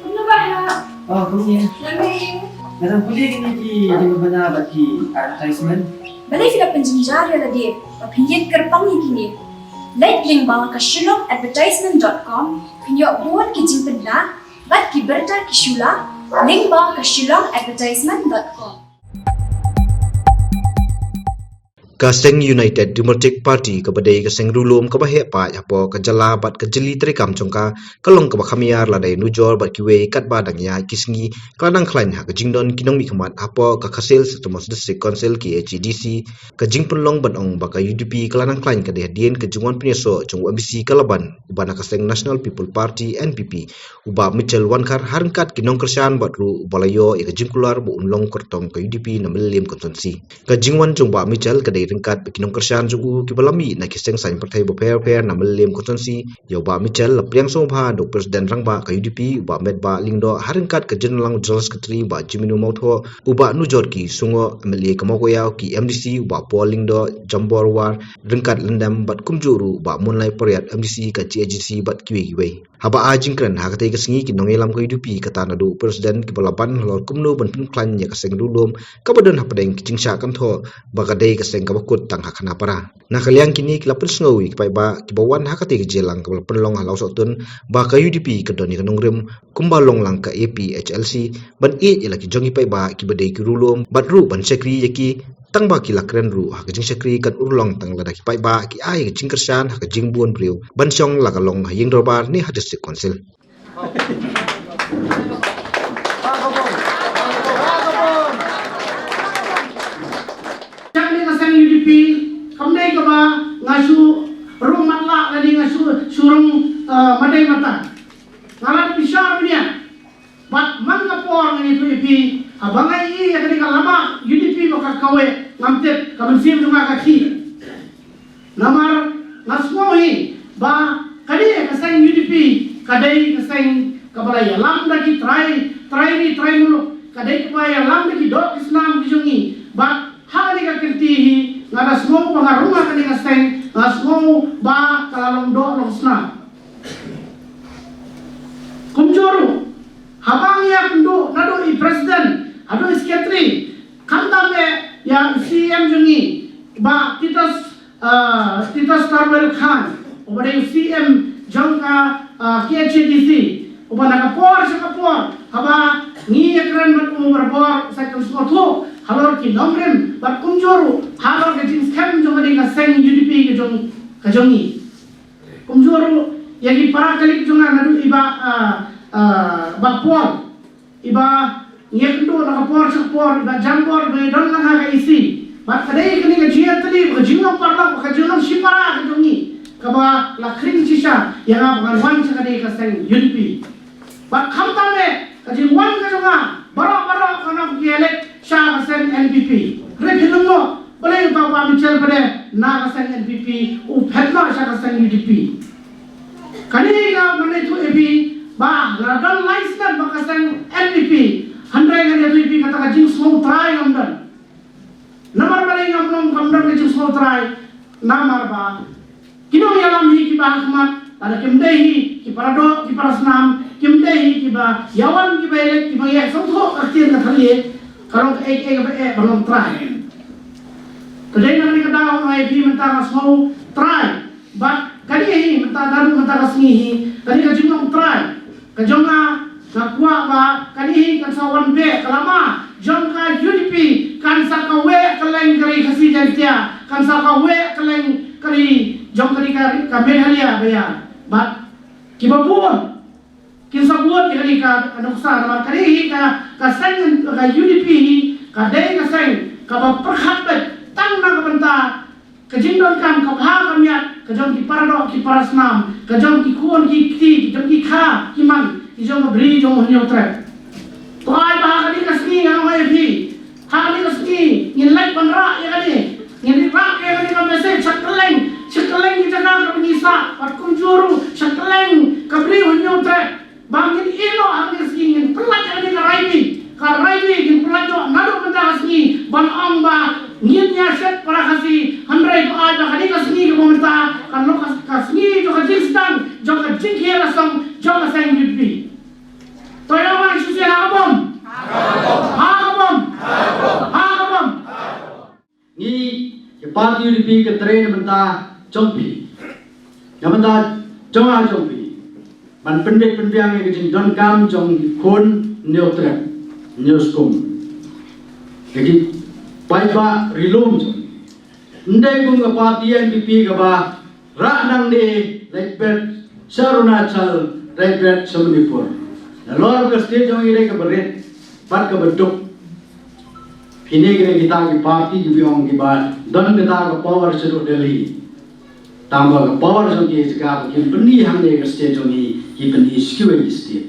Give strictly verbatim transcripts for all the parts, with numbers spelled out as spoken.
Kumno ba ha? Oh, kumne. Lame. Nga dang pule kine ki jingpynbna bad ki advertisement. Balei phi la pynjynjar ïa lade ba phin ïeng kyrpang ïa kine? Leit lyngba ka shillong advertisement dot com, phin ïoh bun ki jingpynbna bad ki bynta ki shu la, lyngba ka shillong advertisement dot com. Ka seng United Democratic Party kaba dei ka seng riewlum kaba heh paid hapoh ka jylla bad ka jylliew treikam jong ka, ka long kaba kham ïar lada ïanujor bad kiwei, katba dang ïaid ki sngi ka la nang khlaiñ ha ka jingdon ki nongmihkhmat hapoh ka Khasi Hills Autonomous District Council, K H A D C. Ka jingpynlong ban ong ba ka U D P ka la nang khlaiñ ka dei hadien ka jingwan pynïasoh jong u M D C ka la ban, uba na ka seng National People Party, N P P, u Bah Mitchell Wankhar, ha ryngkat ki nongkyrshan bad ruh uba la ïoh ïa ka jingkular ba un long kyrtong ka U D P na Mylliem Constituency. Ka jingwan jong u Bah Mitchell ka dei ryngkat bad ki nongkyrshan jong u kiba la mih na ki seng saiñ pyrthei bapher bapher na Mylliem Constituency. Ïa u Bah Mitchell la pdiang sngewbha da u President Rangbah ka U D P, u Bah Metbah Lyngdoh, ha ryngkat ka Jingialang General Secretary, u Bah Jemino Mawthoh, u Bah Nujorki Sungoh, M L A ka Mawkaiaw, ki M D C, u Bah Paul Lyngdoh, Jambor War, ryngkat lyndem bad kumjuh ruh u Bah Moonlight Pariat, M D C ka G H G C, bad kiwei kiwei. Haba ai jingkren ha katei ka sngi ki nongïalam ka U D P, kata naduh u President, kiba la ban halor kumno ban pynkhlaiñ ïa ka seng riewlum kaba don hapdeng ki jingshah kynthoh ba ka dei ka seng kaba kut tang ha khana para. Na ka liang kine ki la pynsngew ïa ki paidbah kiba wan ha katei ka jingïalang kaba la pynlong ha Lawsohtun ba ka U D P ka don ïa ka nongrim kumba long lang ka A P H L C, ban ïeit ïa la ki jong ki paidbah kiba dei ki riewlum bad ruh ban shakri ïa ki, tang ba ki la kren ruh ha ka jingshakri kan urlong tang lada ki paidbah ki ai ka jingkyrshan ha ka jingbun briew, ban shong la ka long ha ïing dorbar ne ha District Council. Jong kane ka seng U D P, kam dei kaba nga shu rung matlah lane nga shu, shu rung, eh, madei mata. Nga la bishar mynne. Bad man ka por ngan ïathuh ïa phi, haba nga ïohi ïa kane ka lama U D P ba ka kaweh, ngam tip, ka mynsiem jong nga ka khih. Namar nga sngew hi ba kane ka seng U D P ka dei ka seng kaba la ïalam da ki trai, trai ri trai muluk, ka dei kaba ïalam da ki doh ki snam ki jong ngi. Bad ha kane ka kynti hi nga la sngew ba nga rung ha kane ka seng, nga sngew ba ka la long doh long snam. Kumjuh ruh, haba ngi ïakynduh naduh i president haduh i secretary, khamtam eh ïa u C E M jong ngi, Bah Titus, ah, Titus Tarbel Khan, uba dei u C E M jong ka, ah, K H A D C, uba na ka por sha ka por, haba ngi ïakren bad u barabor u sa pynsngewthuh halor ki nongrim bad kumjuh ruh halor ka jingskhem jong kane ka seng U D P ka jong, ka jong ngi. Kumjuh ruh ïa ki para colleague jong nga naduh i Bah, ah, ah, Bah Paul, iba ngi ïakynduh na ka por sha ka por, iba jam por, iba don lang ha ka E C. Bad ka dei kane ka jingïatylli bad ka jinglong paralok bad ka jinglong shipara ka jong ngi, kaba la khring shisha ïa nga ba ngan wan sha kane ka seng U D P. Bad khamtam eh ka jingwan ka jong nga, baroh baroh ka nong ki elect sha ka seng N P P. Hynrei phi lyngngoh, balei uta u Bah Mitchell ba dei na ka seng N P P u phet noh sha ka seng U D P? Kane ka ngan ïathuh ïa phi ba la don lai snem ba ka seng N P P, hynrei ngan ïathuh ïa phi kata ka jingsngewtrai ngam don. Namar balei ngam long, ngam don ka jingsngewtrai? Namar ba ki nongïalam hi kiba ha khmat, lada kim dei hi ki para doh, ki para snam, kim dei hi kiba ïawan, kiba ïaleit, kiba ïasngewthuh ka ktien ka thylliej, ka long kaei kaei kaba eh ban long trai. Te dei na kane ka daw nga ïa phi mynta nga sngewtrai. Bad kane hi mynta, naduh mynta ka sngi hi, kane ka jinglong trai ka jong nga, nga kwah ba kane hi kan sa wan beh, ka lama jong ka U D P kan sa kaweh kylleng ka Ri Khasi Jaiñtia, kan sa kaweh kylleng ka ri jong ka ri ka, ka Meghalaya ba ïa. Bad kiba bun kin sa bud ïa kane ka nuksa, namar kane hi ka, ka seng, ka U D P hi ka dei ka seng kaba pyrkhat beit tang na ka bynta ka jingdonkam ka bha ka miat ka jong ki para doh, ki para snam, ka jong ki khun, ki kti, ki jong ki kha, ki man, ki jong ka Bri jong u Hynñiewtrep. To ai ba ha kane ka sngi ngan ong ïa phi, ha kane ka sngi ngin leit ban rah ïa kane, ngin rah ïa kane ka message sha kylleng, sha kylleng ki jaka kaba ngi sah, bad kumjuh ruh sha kylleng ka Bri u Hynñiewtrep. Ba ngin ïeh noh ha kane ka sngi, ngin pynlait ïa kane ka rally, ka rally ngin pynlait noh naduh mynta ka sngi ban ong ba ngin ïa shet para Khasi, hynrei to ai ba kane ka sngi kaba mynta kan long ka, ka sngi jong ka jingsdang, jong ka jingkhie rasong, Ka trei na bynta jong phi, na bynta jong nga jong phi, ban pynbeit pynbiang ïa ka jingdonkam jong ki khun, hynñiew trep, hynñiew skum, ïa ki paidbah ri lum jong phi. Ym dei kum ka party N P P kaba rah nangne, leit beit sha Arunachal, leit beit sha Manipur. Nalor ka state jong ngi dei kaba rit bad kaba duk. Kine ki dei kita ki party kiba ong kiba don kita ka power shaduh Delhi. Tangba ka power jong ki, ka jaka ba kin pyni hangne ka state jong ngi, ki pyni sha kiwei ki state.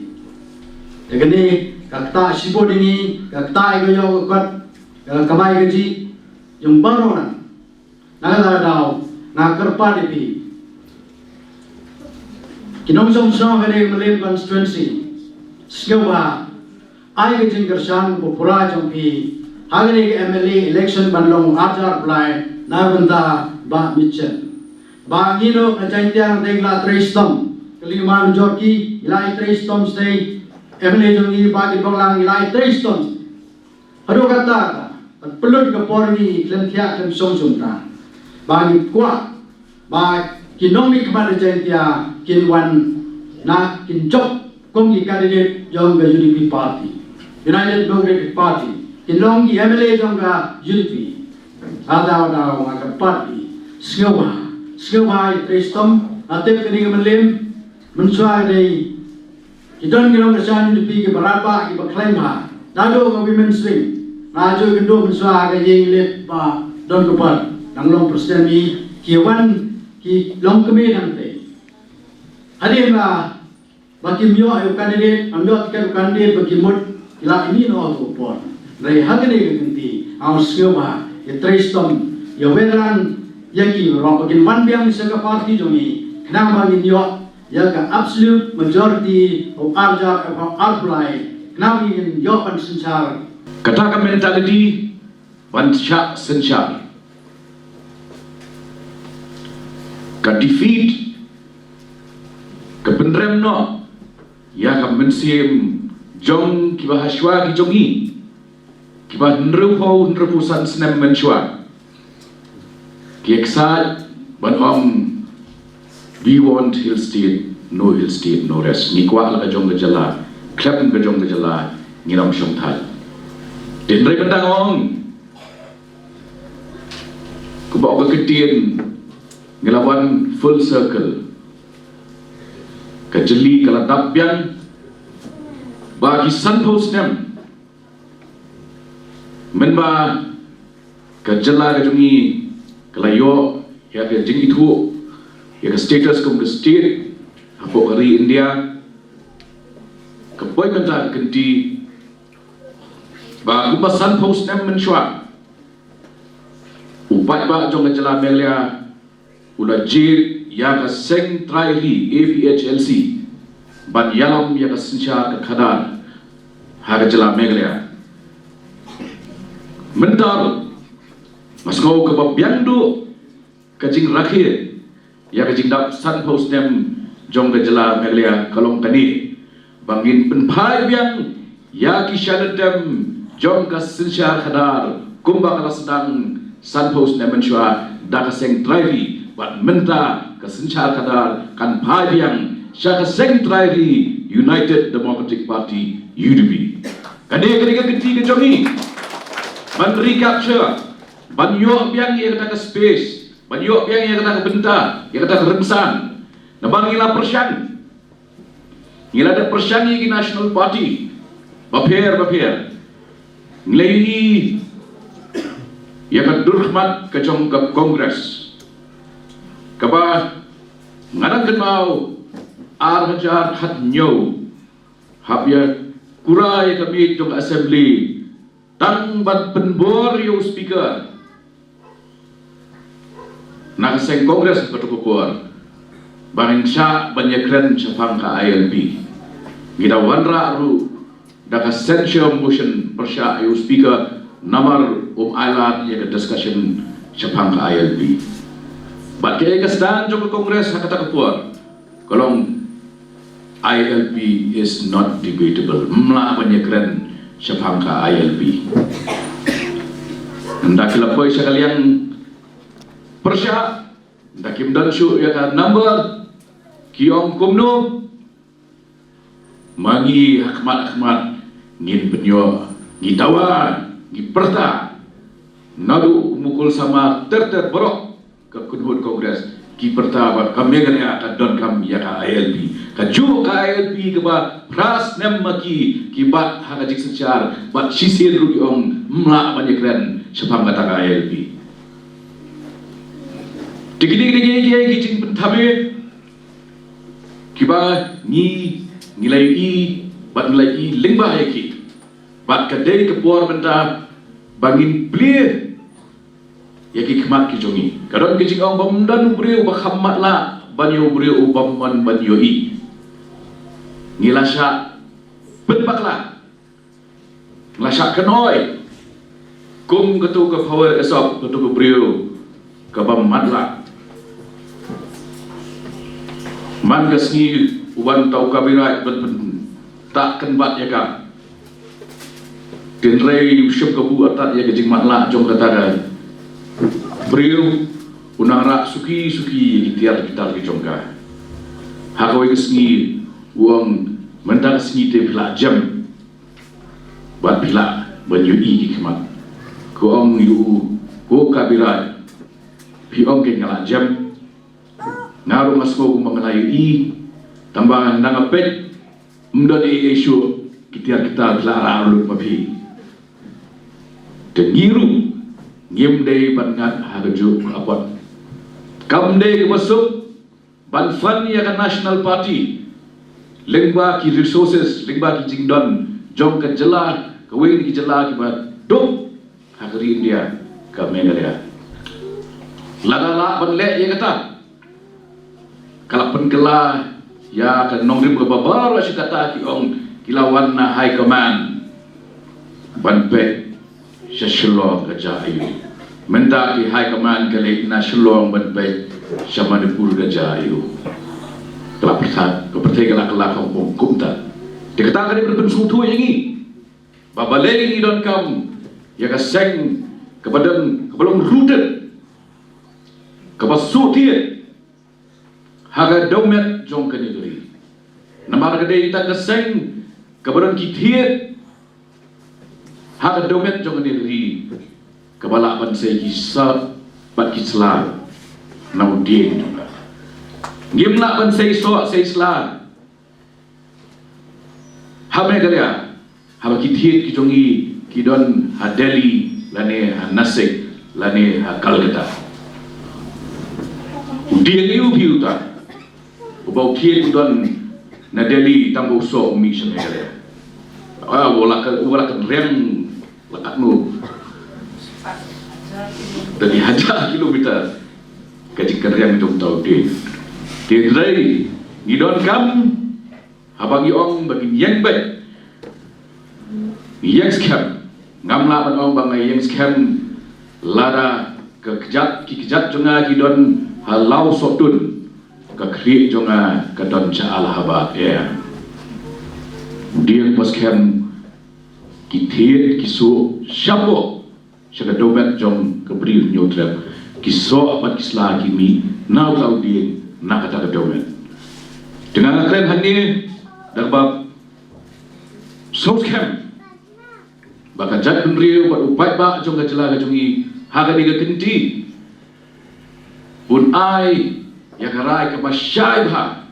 Te kane ka ktah shibun ïa ngi, ka ktah ïa ka ïoh ka kot, ka kamai kajih jong baroh nang. Na kata ka daw nga kyrpad ïa phi ki nongshong shnong kane ka Mylliem constituency, sngewbha ai ka jingkyrshan kaba pura jong phi ha kane ka M L A election ban long arjar blai na bynta Bah Mitchell. Bah, ngi noh na Jaintia ngi la trei shitom, ka Liangmai Majority ngi la trei shitom sdei, M L A jong ngi Bah Kitbok Lang ngi la trei shitom. Haduh katta ka, ban pynlut ka por ngi khlem thiah khlem shong shong ta. Ba ngi kwah ba ki nongmihkhmat na Jaintia kin wan na, kin jop kum ki candidate jong ka U D P party, United Democratic Party, kin long ki M L A jong ka U D P. Ka daw daw nga kyrpad ïa phi, sngewbha, sngewbha ïa trei shitom. Nga tip kane ka Mylliem mynshuwa ka dei ki don ki nongkyrshan U D P kiba radbah, kiba khlaiñ bha. Naduh ka women's wing, nga ju ïakynduh mynshuwa ha ka ïing leit ba don ka por, nang long president, ki wan ki long kmie nangtei. Hadien ba, ba kim ïoh ïa u candidate, kim ïoh tiket u candidate ba ki mut ki la ïehnoh ha ka por. Hynrei ha kane ka kynti nga sngewbha ïa trei shitom, ïa wanrah ïa ki baroh ba kin wan biang sha ka party jong ngi, khnang ba ngin ïoh ïa ka absolute majority, u arjar, u arblai, khnang ba ngin ïoh ban synshar. Kata ka mentality ban shah synshar, ka defeat, ka pynrem noh ïa ka mynsiem jong kiba ha shuwa ki jong ngi, kiba hynriewphew, hynriewphew san snem mynshuwa ki ïaksaid ban ong, "We want Hill State, no Hill State, no rest." Ngi kwah la ka jong ka jylla, khlem ka jong ka jylla ngin ym shong thait. Te hynrei mynta nga ong, kumba ong ka ktien, ngi la wan full circle. Ka jylli ka la dap biang ba ki sanphew snem mynba ka jylla ka jong ngi ka la ïoh ïa ka jingithuh, ïa ka status kum ka state hapoh ka ri India. Ka poi mynta ka kynti ba kumba sanphew snem mynshuwa, u paidbah jong ka jylla Meghalaya u la jied ïa ka seng trai ri A P H L C ban ïalam ïa ka synshar ka khadar ha ka jylla Meghalaya. Mynta ruh nga sngew kaba biang duh ka jingrakhe ïa ka jingdap sanphew snem jong ka jylla Meghalaya ka long kane, ba ngin pynphai biang ïa ki shalyntem jong ka synshar khadar kumba ka la sdang sanphew snem mynshuwa da ka seng trai ri, bad mynta ka synshar khadar kan phai biang sha ka seng trai ri United Democratic Party, U D P. Kane ka dei ka kti ka jong ngi ban recapture, ban ïoh biang ïa kata ka space, ban ïoh biang ïa kata ka bynta, ïa kata ka rynsan. Namar ngi la pyrshang, ngi la dep pyrshang ïa ki national party bapher bapher. Ngi la ïohi ïa ka durkhmat ka jong ka Congress, kaba nga dang kynmaw ar hajar khathynñiew hap ïa kura ïa ka miej jong ka assembly tang ban pynbor ïa u speaker na ka seng Congress ha kato ka por, ba ngin shah ban ïakren shaphang ka I L P. Ngi da wanrah ruh da ka censure motion pyrshah ïa u speaker namar um ailad ïa ka discussion shaphang ka I L P. Bad kaei ka stand jong ka Congress ha kata ka por? Ka long, I L P is not debatable. Ym lah ban ïakren shaphang ka I L P. Ynda ki la poi sha ka liang pyrshah, da kim don shuh ïa ka number, ki ong kumno, ma ngi ha khmat ha khmat ngin pynïoh, ngi dawa, ngi pyrta. Naduh u Mukul Sangma ter ter baroh ka kynhun Congress ki pyrta ba ka Meghalaya ka donkam ïa ka I L P. Kajuh ka I L P kaba phra snem ma ki, ki bat ha ka jingsynshar bad shisien ruh ki ong ym lah ban ïakren shaphang kata ka I L P. Te kine kine ki, ki, ki jingpynthame kiba ngi, ngi la ïohi bad ngi la ïohi lyngba ïa ki. Bad ka dei ka por mynta ba ngin plie ïa ki khmat ki jong ngi. Ka don ka jingong ba ym don u briew ba kham matlah ban ïa u briew u bym mon ban ïohi. Ngi la shah pynbakla, ngi la shah kynhoi kum kato ka power Aesop, kato ka briew ka bym matlah. Man ka sngi u wan uta u Kabirai ban pyntah kynbat ïa ka. Tynrai u shim kabu artat ïa ka jingmatlah jong kata ka briew, u nang rah suki suki ïa ki tiar ki tar ki jong ka. Ha kawei ka sngi u ong, mynta ka sngi te phi lah jem bad phi lah ban ïohi ki khmat. Ka ong ïa u, ko Kabirai, phi ong kein nga lah jem. Nga ruh nga sngew kumba nga la ïohi, tangba ynda nga peit ym don ei ei shuh, ki tiar ki tar ki la rah lut ma phi. Te ngi ruh ngim dei ban ngat ha kajuh ka apot. Kam dei kaba suk ban fund ïa ka National Party lyngba ki resources, lyngba ki jingdon jong ka jylla, kawei na ki jylla kiba duk ha ka ri India ka Meghalaya. Lada lah ban leh ïa kata, ka la pynkylla ïa ka nongrim kaba baroh shi katta, ki ong ki la wan na High Command ban peit sha Shillong ka jia aiu. Mynta ki High Command ka leit na Shillong ban peit sha Manipur ka jia aiu. Ka la pyrthei, ka pyrthei ka la kylla ka ong kumta. Te kata ka dei ban pynsngewthuh ïa ngi ba balei ngi donkam ïa ka seng kaba don, kaba long rooted, kaba suk thied ha ka dewmet jong kane ka ri. Namar ka dei tang ka seng kaba don ki thied ha ka dewmet jong kane ka ri kaba lah ban sei ki soh bad ki sla na u dieng jong ka. Ngim lah ban sei soh sei sla ha Meghalaya haba ki thied ki jong ngi ki don ha Delhi lane ha Nasik lane ha Calcutta. U dieng aiu phi uta uba u thied u don na Delhi, tangba u soh u mih sha Meghalaya? Ah, u la ka, u la ka riang la katno, da ki hajar kilometer ka jingkynriang jong uta u dieng. Te hynrei ngi donkam haba ngi ong ba ngin ïeng beit, ïeng skhem. Ngam lah ban ong ba nga ïeng skhem lada ka kjat, ki kjat jong nga ki don ha Lawsohtun, ka khlieh jong nga ka don sha Allahabad. Ïa u dieng ba skhem, ki thied ki suk shapoh sha ka dewmet jong ka Bri u Hynñiewtrep. Ki soh bad ki sla ki mih na uta u dieng, na kata ka dewmet. Te nga kren hangne da kaba sngewskhem ba ka jaitbynriew bad u paidbah jong ka jylla ka jong ngi ha kane ka kynti bun ai ïa ka rai kaba shai bha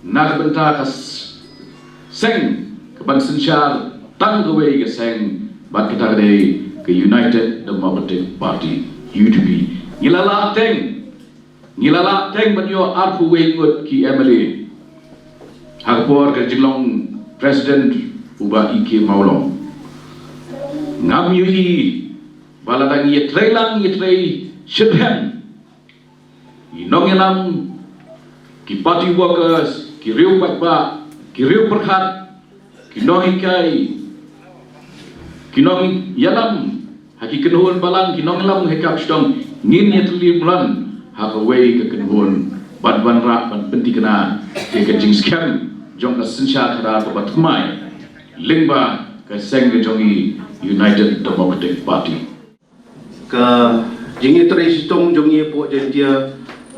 na ka bynta ka s-, seng kaban synshar tang kawei ka seng, bad kata ka dei ka United Democratic Party, U D P. Ngi la lah teng, ngi la lah teng ban ïoh arphew wei ngut ki M L A ha ka por ka jinglong President u Bah E K Mawlong. Ngam ïohi ba lada ngi ïatrei lang ïatrei shitrhem, ki nongïalam, ki party workers, ki riew paidbah, ki riew pyrkhat, ki nonghikai, ki nongïalam ha ki kynhun balang, ki nongïalam ha ki kam sdang, ngin ïatylli mlan ha kawei ka kynhun ban wanrah, ban pynthikna ïa ka jingskhem jong ka synshar khadar kaba thymmai lyngba ka seng ka jong ngi, United Democratic Party. Ka Jingïatrei shitom jong ngi hapoh Jaintia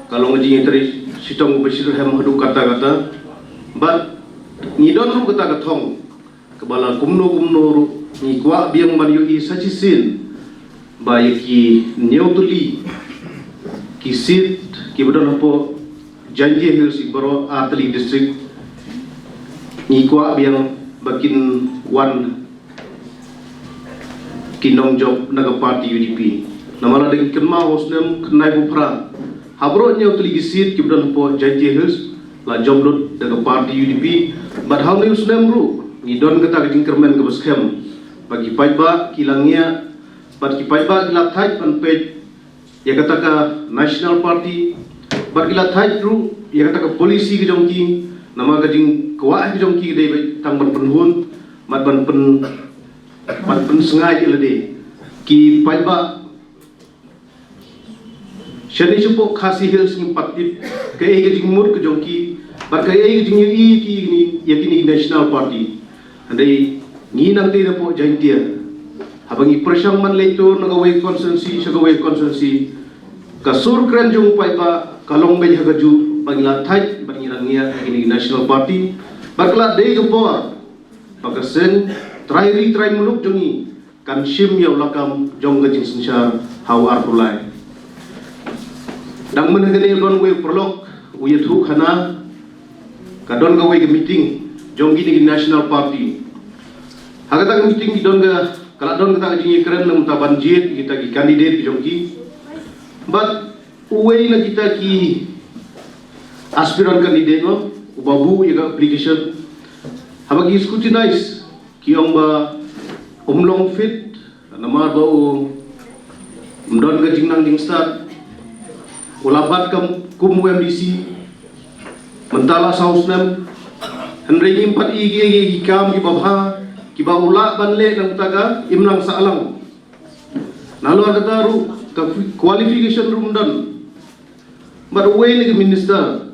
ka long jingïatrei shitom ba shisha haduh katta katta. Bad ngi don ruh kata ka thong kaba la kumno kumno ruh ngi kwah biang ban ïohi sa shisien ba ïa ki hynñiew tylli ki seat kiba don hapoh Jaintia Hills, baroh ar tylli ki district, ngi kwah biang ba kin wan ki nongjop na ka party U D P. Namar lada ngi kynmaw ha u snem khyndai phew phra, ha baroh hynñiew tylli ki seat kiba don hapoh Jaintia Hills la jop lut da ka party U D P. Bad ha une u snem ruh ngi don kata ka jingkyrmen kaba skhem ba ki paidbah ki la ngiah, bad ki paidbah ki la thait ban peit ïa kata ka National Party, bad ki la thait ruh ïa kata ka policy ka jong ki. Namar ka jingkwah ka jong ki ka dei beit tang ban pynhun, bad ban pyn, ban pynsngew ïa lade. Ki paidbah shane shapoh Khasi Hills ngim pat tip kaei ka jingmut ka jong ki, bad kaei ka jingïohi ki ïa kine, ïa kine ki National Party. Hynrei ngi nangta napoh Jaintia, haba ngi pyrshang ban leit tur na kawei ka constituency sha kawei ka constituency, ka sur kren jong u paidbah ka long beit ha kajuh ba ngi la thait bad ngi la ngiah ïa kine ki National Party. Bad ka la dei ka por ba ka seng trai ri trai muluk jong ngi kan shim ïa u lakam jong ka jingsynshar ha u arphew lai. Dang mynhynnin ka dei don wei u paralok u ïathuh khana, ka don kawei ka meeting jong kine ki National Party. Ha kata ka meeting ki don ka, ka la don kata ka jingïakren na ka bynta ban jied kita ki candidate ki jong ki. Bad uwei na kita ki aspirant candidate, no, uba buh ïa ka application, haba ki scrutinize ki ong ba um long fit namar ba u, um don ka jingnang jingstad. U la bat kam kum u M D C mynta la saw snem, hynrei ngim pat i ki, ki, ki kam kiba bha kiba u lah ban leh na ka bynta ka imlang sahlang. Nalor kata ruh ka qualification ruh um don. Bad uwei na ki minister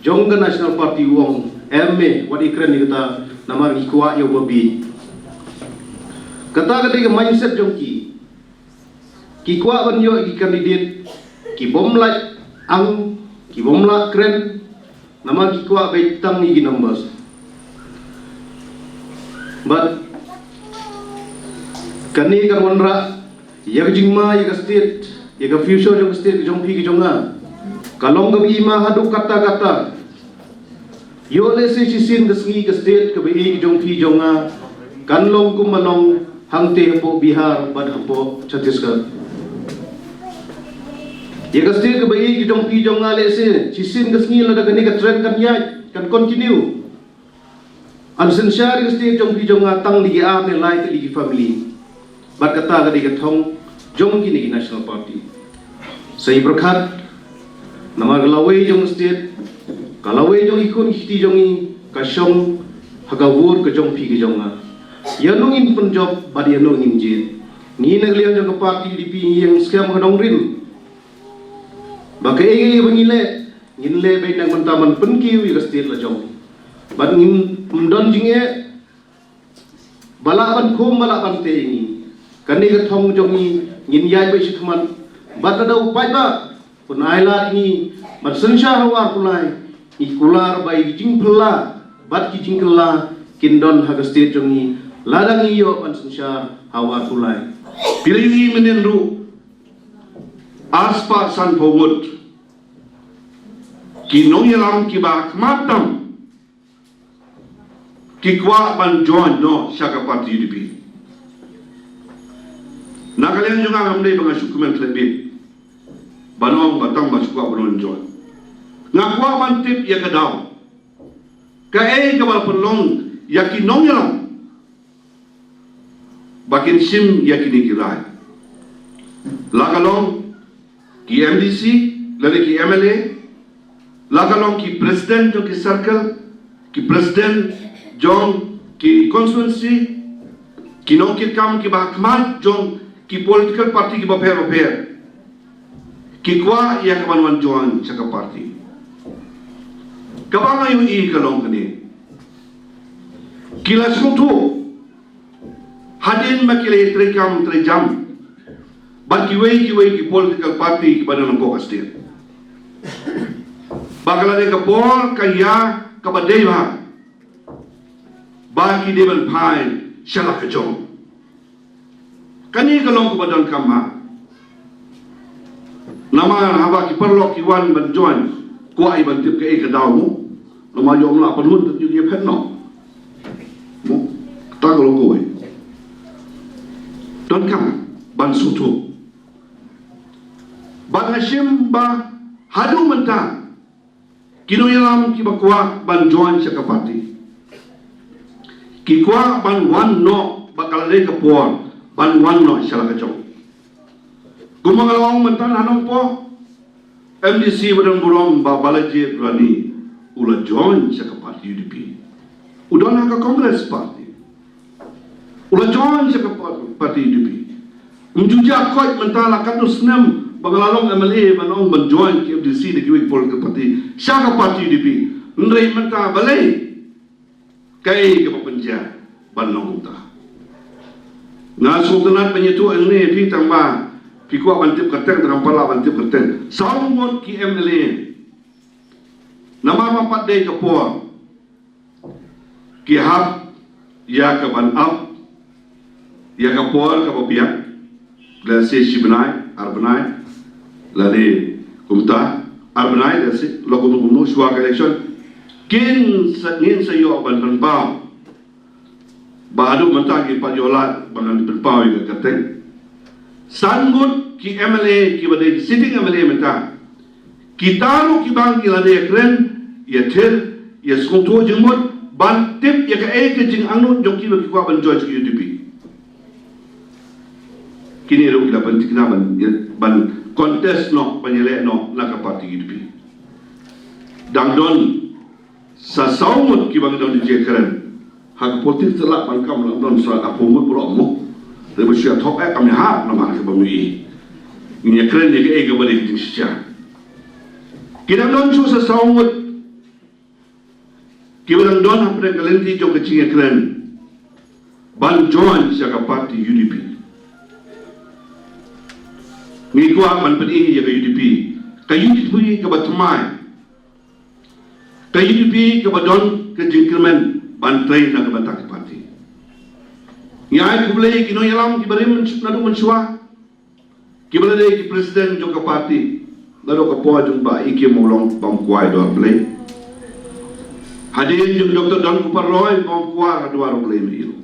jong ka National Party u ong, em, me wat ïakren ïa kata, namar ngi kwah ïa uba bieit. Kata ka dei ka mindset jong ki. Ki kwah ban ïoh ïa ki candidate ki bym lah ang, ki bym lah kren, namar ki kwah beit tang ïa ki numbers. Bad kane kan wanrah ïa ka jingma ïa ka state, ïa ka future jong ka state ka jong phi ka jong nga. Ka long kaba i ma haduh katta katta. Ïoh lehse shisien ka sngi ka state kaba i ka jong phi jong nga kan long kumba long hangtei hapoh Bihar bad hapoh Chhattisgarh. Ïa ka state kaba i ka jong phi jong nga lehse shisien ka sngi lada kane ka trend kan ïaid, kan continue, yn synshar ïa ka state jong phi jong nga tang da ki ar ne lai tylli ki family. Bad kata ka dei ka thong jong kine ki National Party. Sa ïa pyrkhat, namar ka lawei jong ka state, ka lawei jong ki khun ki kti jong ngi, ka shong ha ka vote ka jong phi ka jong nga. Ïa no ngin pynjop bad ïa no ngin jied. Ngi na ka liang jong ka party U D P ngi ïeng skhem ha ka nongrim ba kaei kaei ba ngi leh, ngin leh beit na ka bynta ban pynkiew ïa ka state la jong. Bad ngim don jingeh ba lah ban khum, ba lah ban teh ïa ngi. Kane ka thong jong ngi ngin ïaid beit shakhmat. Bad lada u paidbah un ailad ïa ngi ban synshar ha u arphew lai, ngi kular ba ïa ki jingphylla bad ki jingkylla kin don ha ka state jong ngi lada ngi ïoh ban synshar ha u arphew lai. Phi la ïohi mynnin ruh, arspah sanphew ngut ki nongïalam kiba khmat tam ki kwah ban join noh sha ka party U D P. Na ka liang jong nga ngam dei ba nga shu kmen khlem bit ban ong ba tang ba shu kwah ban join. Nga kwah ban tip ïa ka daw kaei kaba la pynlong ïa ki nongïalam ba kin shim ïa kine ki rai. La ka long ki M D C lane ki M L A, la ka long ki president jong ki circle, ki president jong ki constituency, ki nongkitkam kiba khmat jong ki political party kiba pher bapher, ki kwah ïa ka ban wan join sha ka party. Kaba nga ïohi ka long kane, ki la sngewthuh hadien ba ki la treikam treijam Bad kiwei kiwei ki political party kiba don hapoh ka state. Ba ka la dei ka por ka ïa kaba dei ba, ba ki dei ban phai sha la ka jong. Kane ka long kaba donkam ha. Namar haba ki paralok ki wan ban join, kwah ban tip kaei ka daw mo. Namar ïoh mla pynhun tang ïa phet noh. Mo, ta ka long kawei. Donkam ban sngewthuh. Bad nga shim ba haduh mynta ki nongïalam kiba kwah ban join sha ka party, ki kwah ban wan noh, ba ka la dei ka por ban wan noh sha la ka jong. Kumba nga la ong mynta na Nongpoh, M D C ba don burom, Bah Balaji Rani, u la join sha ka party U D P. U don ha ka Congress party. U la join sha ka pa-, party U D P. Ym ju jah koit mynta la katno snem ba nga la long M L A ban ong ban join ki M D C da kiwei ki political party sha ka party U D P. Hynrei mynta balei? Kaei kaba pynjia ban long kumta? Nga sngewtynnat ban ïathuh hangne ïa phi tang ba phi kwah ban tip kyrteng, tang ba lah ban tip kyrteng. Saw ngut ki M L A namar ba pat dei ka por ki hap ïa ka ban ap ïa ka por kaba biang, lehse shi bnai, ar bnai, lane kumta, ar bnai, lehse la kumno kumno shuwa ka election. Kin sa, ngin sa ïoh ban pynpaw ba haduh mynta ngim pat ïoh lad ban pynpaw ïa ka kyrteng. San ngut ki M L A kiba dei sitting M L A mynta, kita ruh kiba ngi la dei ïakren, ïathir, ïasngewthuh jingmut ban tip ïa kaei ka jingangnud jong ki ba ki kwah ban join sha ka U D P. Kine ruh ki la pynthikna ban, ban contest noh, ban ïaleh noh na ka party U D P. Dang don sa saw ngut kiba ngi dang ïakren. Ha ka politics te lah ban kam, lah don sa arphew ngut baroh mo. Te ba shu ïa thok eh kam ïahap namar kaba ngi ïakren ïa kaei kaba dei ka jingshisha. Ki dang don shuh sa saw ngut kiba dang don hapdeng ka lynti jong ka jingïakren ban join sha ka party U D P. Ngi kwah ban pyni ïa ka U D P, ka U D P kaba thymmai, ka U D P kaba don ka jingkyrmen ban trei na ka bynta ka party. Ngi ai khublei ïa ki nongïalam kiba rim naduh mynshuwa, kiba la dei ki president jong ka party naduh ka por jong Bah E K Mawlong, Bah Mawkwa, ha duwar U Blei. Hadien jong Doctor Don Kupar Roy, Bah Mawkwa, ha duwar U Blei Mawlong.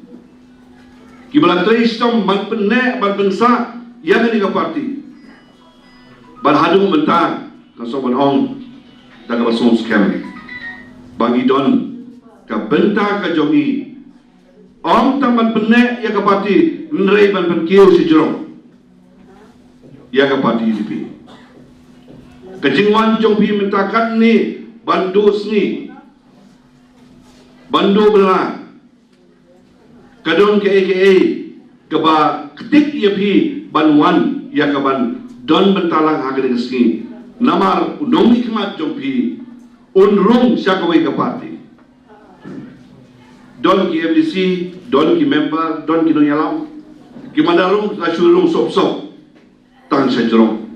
Kiba la trei shitom ban pynneh, ban pynsah ïa kane ka party. Bad haduh mynta nga sngewbha ban ong da kaba sngewskhem ba ngi don, ka bynta ka jong ngi ym tang ban pynneh ïa ka party, hynrei ban pynkiew shajrong ïa ka party U D P. Ka jingwan jong phi mynta katne ban duh sngi, ban duh bylla, ka don kaei kaei kaba ktik ïa phi ban wan ïa ka ban don bynta lang ha kane ka sngi. Namar u nongmihkhmat jong phi un rung sha kawei ka party. Don ki M D C, don ki member, don ki nongïalam, ki manda rung la shu rung sop sop tang shajrong.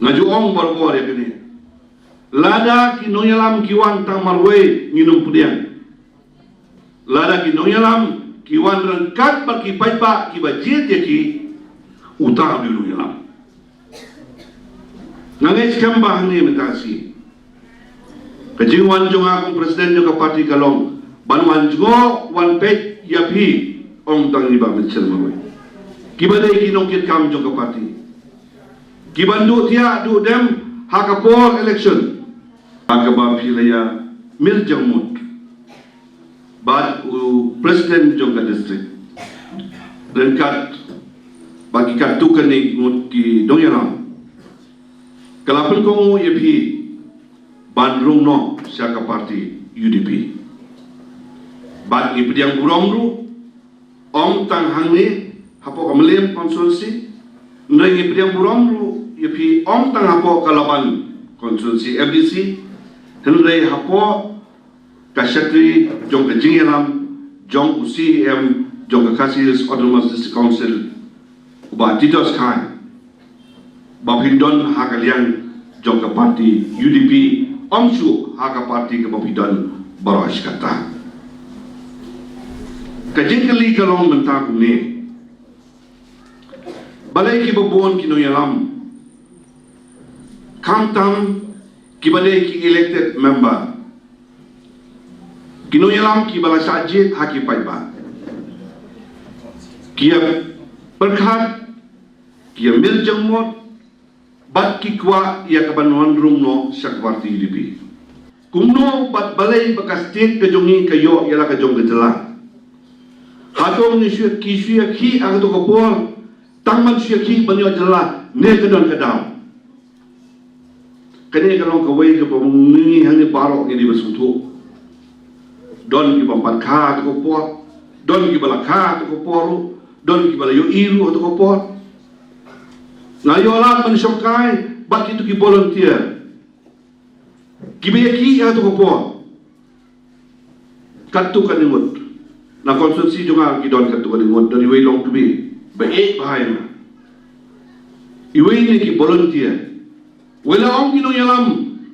Nga ju ong barabor ïa kane, lada ki nongïalam ki wan tang marwei ngin ym pdiang. Lada ki nongïalam ki wan ryngkat bad ki paidbah kiba jied ïa ki, uta u dei u nongïalam. Nga ngeit skhem ba hangne mynta shi ka jingwan jong nga kum president jong ka party ka long ban wan jngoh, wan peit ïa phi, ym tang ïa i Bah Michel marwei, kiba dei ki nongkitkam jong ka party, kiban duh thiah duh dem ha ka por election. Ha kaba phi la ïa mir jingmut bad u president jong ka district ryngkat bad ki katto katne ngut ki nongïalam, ka la pynkohnguh ïa phi ban rung noh sha ka party U D P. Bad ngi pdiang burom ruh ym tang hangne hapoh ka Mylliem constituency, hynrei ngi pdiang burom ruh ïa phi ym tang hapoh ka Laban constituency M D C, hynrei hapoh ka shatri jong ka jingïalam jong u C E M jong ka Khasi Hills Autonomous District Council, Bah Titos Khai, ba phin don ha ka liang jong ka parti U D P, ym shuh ha ka parti kaba phi don baroh shi katta. Ka jingkylli ka long mynta kumne. Balei kiba bun ki nongïalam, khamtam kiba dei ki elected member, ki nongïalam kiba la shah jied ha ki paidbah, ki ïa pyrkhat, ki ïa mir jingmut, bad ki kwah ïa kaban wan rung noh sha ka parti U D P? Kumno bad balei ba ka state ka jong ngi ka ïoh ïa la ka jong ka jylla? Hato ngi shu ïa ki shu ïa ki ha kato ka por tang ban shu ïa ki ban ïoh jylla ne ka don ka daw? Kane ka long kawei kaba ngi hangne baroh ngi dei ban sngewthuh. Don kiba ym pat kha ha kato ka por, don kiba la kha ha kato ka por ruh, don kiba la ïohi ruh ha kato ka por. Nga ïoh lad ban shongkai bad kito ki volunteer kiba ïa ki ha kato ka por. Katto katne ngut na constituency jong nga ki don katto katne ngut, don iwei long tbe ba ïeit bha ïa nga. Iwei ne ki volunteer. Wei la ong ki nongïalam,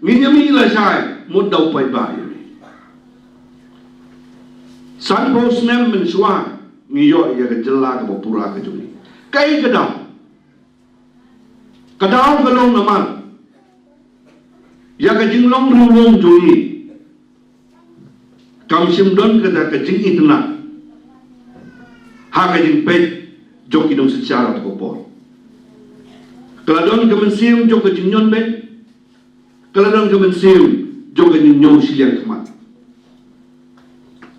ngin ïa mih lashai, mut da u paidbah ïa ngi. Sanphew snem mynshuwa ngi ïoh ïa ka jylla kaba pura ka jong ngi. Kaei ka daw? Ka daw ka long namar ïa ka jinglong riewlum jong ngi kam shym don kata ka jingitynnad ha ka jingpeit jong ki nongsynshar ha kato ka por. Ka la don ka mynsiem jong ka jingñion beit, ka la don ka mynsiem jong ka jingñiew shiliang khmat.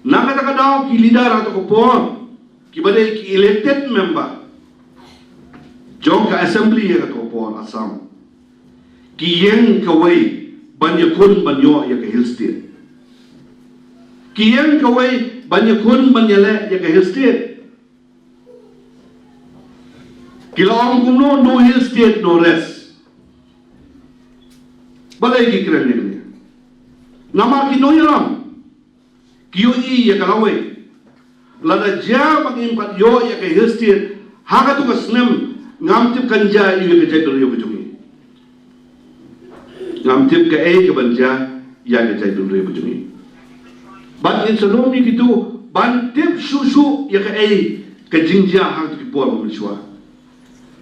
Na kata ka daw ki leader ha kato ka por kiba dei ki elected member jong ka assembly ha kato ka por Assam, ki ïeng kawei ban ïakhun ban ïoh ïa ka Hill State. Ki ïeng kawei ban ïakhun ban ïaleh ïa ka Hill State. Ki la ong kumno, no Hill State, no rest. Balei ki kren ïa kane? Namar ki nongïalam ki ïohi ïa ka lawei. Lada jia ba ngim pat ïoh ïa ka Hill State ha kato ka snem, ngam tip kan jia ïa ka jaitbynriew ka jong ngi. Ngam tip kaei kaban jia ïa ka jaitbynriew ka jong ngi. Bad ngin sa lum ïa kito ban tip shuh shuh ïa kaei ka jingjia ha kito ki por ba mynshuwa.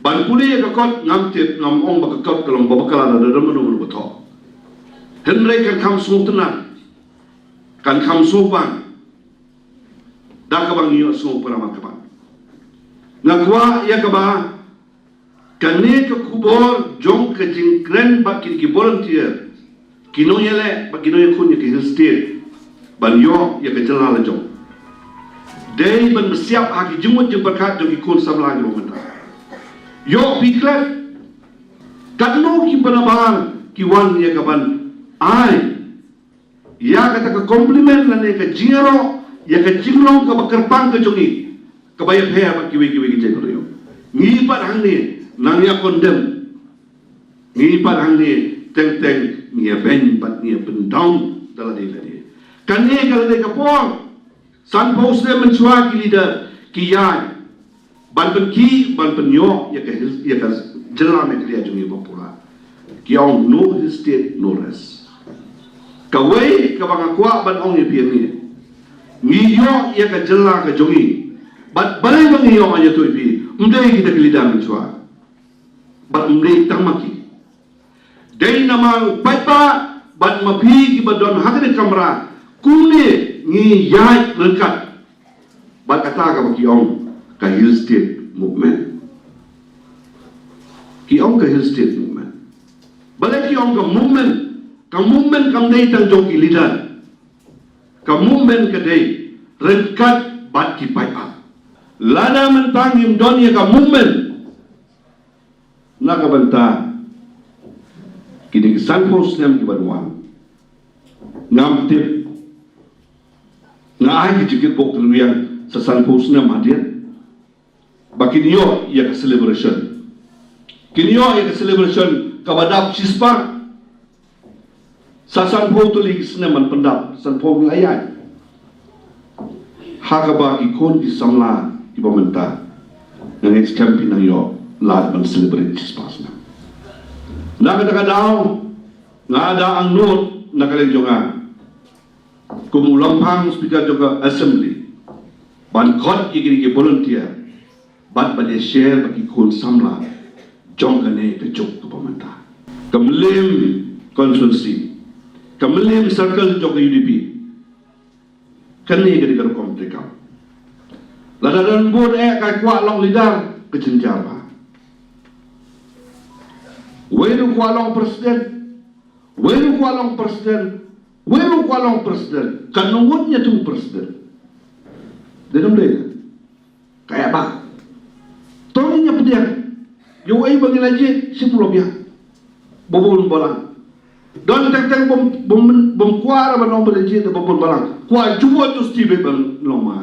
Ban pule ïa ka kot ngam tip, ngam ong ba ka kot ka long ba bakla, lada don mano mano ba thoh. Hynrei kan kham sngewtynnad, kan kham sngewbang da kaba ngi ïohsngew palamar kaba nga kwah ïa kaba kane ka khubor jong ka jingkren bad kine ki volunteer, ki nongïaleh bad ki nongïakhun ïa ka Hill State ban ïoh ïa ka jylla la jong, dei ban pynsiap ha ki jingmut jingpyrkhat jong ki khun samla kiba mynta. Ïoh phi klet katno kiba nabar ki wan ïa kaban ai ïa kata ka compliment lane ka jingïaroh ïa ka jinglong kaba kyrpang ka jong ngi, kaba ïapher bad kiwei kiwei ki jaitbynriew. Ngi pat hangne nang ïa condemn. Ngi pat hangne teng teng ngi ïa beiñ bad ngi ïa pyndown da lade lade. Kane ka la dei ka por. Sanphew snem mynshuwa ki leader ki ïaid ban pynkhih, ban pynïoh ïa ka hil-, ïa ka jylla Meghalaya jong ngi ba pura. Ki ong no Hill State, no rest. Kawei kaba nga kwah ban ong ïa phi hangne, ngi ïoh ïa ka jylla ka jong ngi. Bad balei ba ngi ïoh, ïa to ïa phi, ym dei kita ki leader mynshuwa. Bad ym dei tang ma ki. Dei namar u paidbah bad ma phi kiba don ha kane ka kamra, kumne ngi ïaid ryngkat bad kata kaba ki ong ka Hill State Movement. Ki ong ka Hill State Movement. Balei ki ong ka movement? Ka movement kam dei tang jong ki leader. Ka movement ka dei ryngkat bad ki paidbah. Lada mynta ngim don ïa ka movement, na ka bynta kine ki sanphew snem kiban wan, ngam tip, nga ai ki jingkitbok kyrwiang sa sanphew snem hadien ba kin ïoh ïa ka celebration. Kin ïoh ïa ka celebration kaba dap shispah. Sa sanphew tylli ki snem ban pyndap, sanphew ngi la ïaid. Ha kaba ki khun ki samla kiba mynta Nga ngeit skhem phi nang ïoh lad ban celebrate shispah snem. Na kata ka daw nga da angnud na ka liang jong nga kum u Lamphang Speaker jong ka Assembly ban khot ïa kine ki volunteer bad ban ïa share bad ki khun samla jong kane ka juk kaba mynta. Ka Mylliem constituency, ka Mylliem circle jong ka U D P. Kane ka dei ka rukom treikam. Lada don bun eh ka kwah long leader ka jynjar bha. Wei ruh kwah long president, wei ruh kwah long president, wei ruh kwah long president. Kan ngut ïa tu president. Dei nam dei. Ka ïa ba. To ngin ïa pdiang. Ïa uei ba ngi la jied, shim lom ïa. Ba bun balang. Don teng teng bym bym bym kwah ba nong ba la jied ba bun balang. Kwah jubor tu sti ba ban long ma.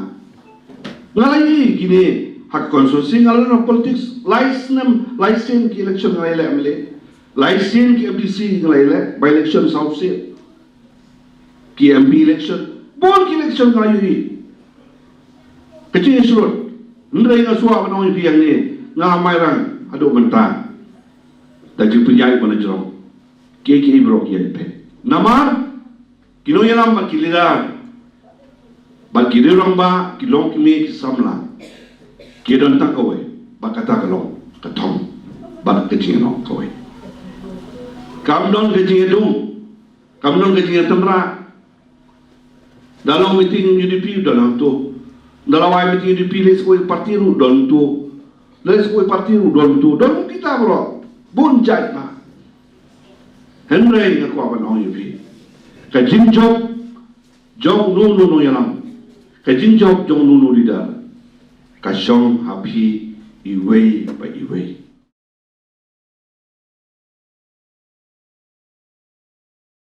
Nga la ïohi kine ha ka constituency nga la long politics. Lai snem, lai sien ki election nga la ïaleh M L A. Lai sien ki M D C nga la ïaleh, by election saw sien. Ki M P election, bun ki election nga ïohi. Ka jingïasyrut, hynrei nga shuwa ban ong ïa phi hangne, nga Mairang haduh mynta. Da jingpynïaid ban jrong. Kiei kiei baroh ki ïaid peit. Namar ki nongïalam bad ki leader bad ki rangbah, ki longkmie, ki samla, ki don tang kawei, bad kata ka long ka thong bad ka jingïalong kawei. Kam don ka jingïadum, kam don ka jingïatynrah. Da long meeting U D P don hangto. Da la wai meeting U D P leit sha kawei party ruh don to. Leit sha kawei party ruh don to. Don kita baroh. Bun jait ma. Hynrei nga kwah ban ong ïa phi, ka jingjop jong uno uno nongïalam, ka jingjop jong uno uno leader, ka shong ha phi iwei pa iwei.